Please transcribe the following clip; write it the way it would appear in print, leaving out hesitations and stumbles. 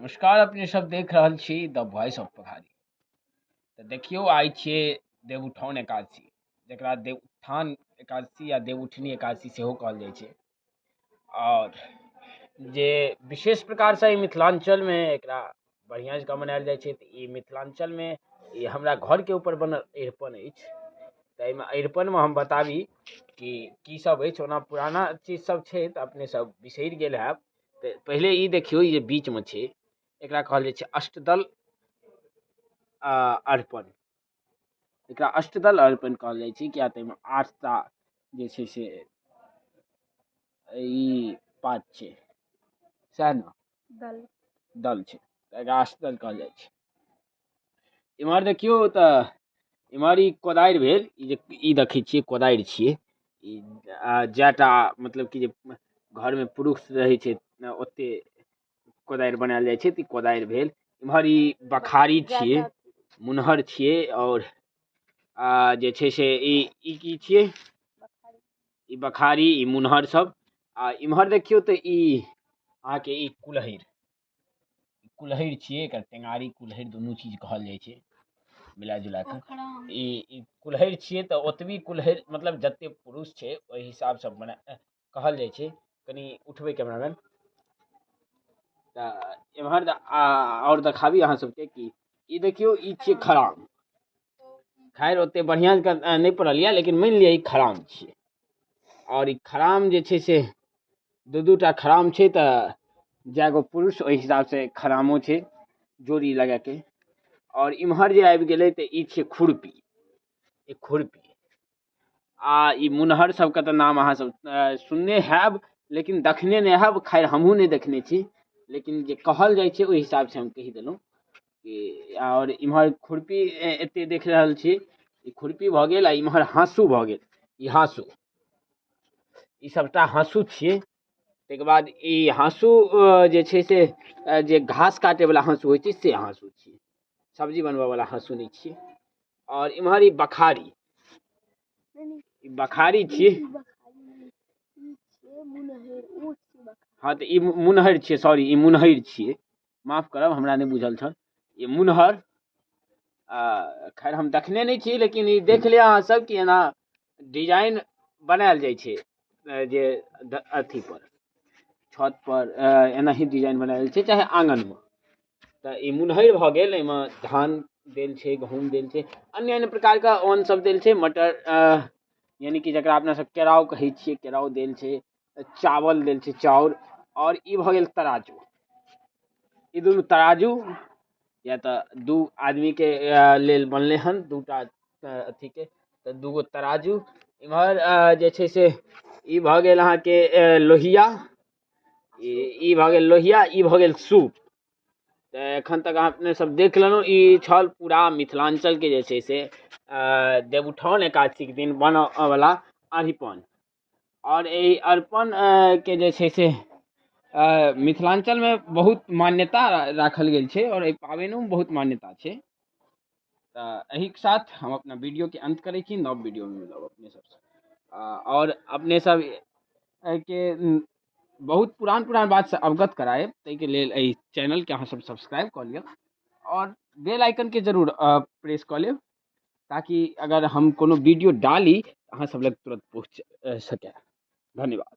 नमस्कार, अपने सब देख रहल छी द वॉइस ऑफ पघारी। तऽ देखियौ, आइ छियै देवउठाउन एकादशी, जकरा देवउत्थान एकादशी या देवउठनी एकादशी सेहो कहल जाइ छै। आओर जे विशेष प्रकारसँ ई मिथिलाञ्चलमे एकरा बढ़िआँ जकाँ मनायल जाइ छै। तऽ ई मिथिलाञ्चलमे ई हमरा घरके ऊपर बनल अरिपन अछि। तऽ एहिमे अरिपनमे हम बताबी कि की सब अछि। ओना पुराना चीज सब छै तऽ अपने सब बिसरि गेल हैब। तऽ पहिले ई देखियौ, ई जे बीचमे छै, एकरा कहल जाइ छै अष्टदल अरिपन। एकरा अष्टदल अरिपन कहल जाइ छै, किया तऽ एहिमे 8टा जे छै से ई पात छै, सएह ने? दल। दल छै, तऽ एकरा अष्टदल कहल जाइ छै। इम्हर देखियौ तऽ इम्हर ई कोदारि भेल। ई जे ई देखै छियै, कोदारि छियै ई। जएटा मतलब कि जे घरमे पुरुष रहै छै, ओते कोदारि बनायल जाइ छै। तऽ ई कोदारि भेल। इम्हर ई बखारी छियै, मुनहर छियै। आओर जे छै से ई की छियै? ई बखारी, ई मुनहर सब। आ इम्हर देखियौ तऽ ई अहाँके ई कुल्हड़ि, कुल्हड़ि छियै। एकर टेंगारी, कुल्हड़ि दुनू चीज कहल जाइ छै मिला जुला कऽ। ई कुल्हड़ि छियै। तऽ ओतबी कुल्हड़ि, मतलब जते पुरुष छै, ओहि हिसाबसँ बना कहल जाइ छै। कनि उठबै कैमरामैन। तऽ एम्हर आओर देखाबी अहाँ सबके कि ई देखियौ, ई छियै खराम। खैर, ओते बढ़िआँ जकाँ नहि पड़ल यऽ, लेकिन मानि लिअ ई खराम छियै। आओर ई खराम जे छै से दू दूटा खराम छै। तऽ जए गो पुरुष, ओहि हिसाबसँ खरामो छै जोड़ी लगाके। आओर इम्हर जे आबि गेलै तऽ ई छियै खुरपी, ई खुरपी। आ ई मुनहर सबके तऽ नाम अहाँ सब सुनने हैब, लेकिन देखने नहि हैब। खैर, हमहूँ नहि देखने छी, लेकिन जे कहल जाइ छै, ओहि हिसाबसँ हम कहि देलहुँ कि। आओर इम्हर खुरपी एते देख रहल छी, ई खुरपी भऽ गेल। आ इम्हर हाँसू भऽ गेल, ई हाँसू, ई सबटा हाँसू छियै। ताहिके बाद ई हाँसू जे छै से जे घास काटैवला हाँसू होइ छै, से हाँसू छियै, सब्जी बनबऽवला हाँसू नहि छियै। आओर इम्हर ई बखारी, ई बखारी छियै। हँ, तऽ ई मुनहरि छियै, सॉरी, ई मुनहरि छियै। माफ करब, हमरा नहि बुझल छल ई मुनहर। खैर, हम देखने नहि छी, लेकिन ई देख लिअ अहाँ सब कि एना डिजाइन बनायल जाइ छै जे अथी पर, छत पर एनाही डिजाइन बनायल जाइ छै, चाहे आङ्गनमे। तऽ ई मुनहरि भऽ गेल। एहिमे धान देल छै, गहूँम देल छै, अन्य अन्य प्रकारके अन्न सब देल छै। मटर, यानि कि जकरा अपना सब केराउ कहै छियै, केराउ देल छै, चावल देल छै, चाउर। आओर ई भऽ गेल तराजू। ई दुनू तराजू या तऽ दू आदमीके लेल बनलै हन, दूटा अथीके, तऽ दूगो तराजू। इम्हर जे छै से ई भऽ गेल अहाँके लोहिया, ई भऽ गेल लोहिया, ई भऽ गेल सूप। तऽ एखन तक अहाँ अपने सब देख लेलहुँ। ई छल पूरा मिथिलाञ्चलके जे छै से देवउठाओन एकादशीके दिन बनऽवला अरिपन। आओर एहि अरिपन के जे छै से मिथिलाञ्चलमे बहुत मान्यता राखल गेल छै आओर एहि पाबनिओमे बहुत मान्यता छै। तऽ एहिके साथ हम अपना वीडियोके अन्त करै छी। नव वीडियोमे मिलब अपने सबसँ। आओर अपने सब एहिके बहुत पुरान पुरान बातसँ अवगत करायब, ताहिके लेल एहि चैनलके अहाँ सब सब्सक्राइब कऽ लिअ आओर बेल आइकनके जरूर प्रेस कऽ लेब, ताकि अगर हम कोनो वीडियो डाली, अहाँ सब लग तुरन्त पहुँच सकै। धन्यवाद।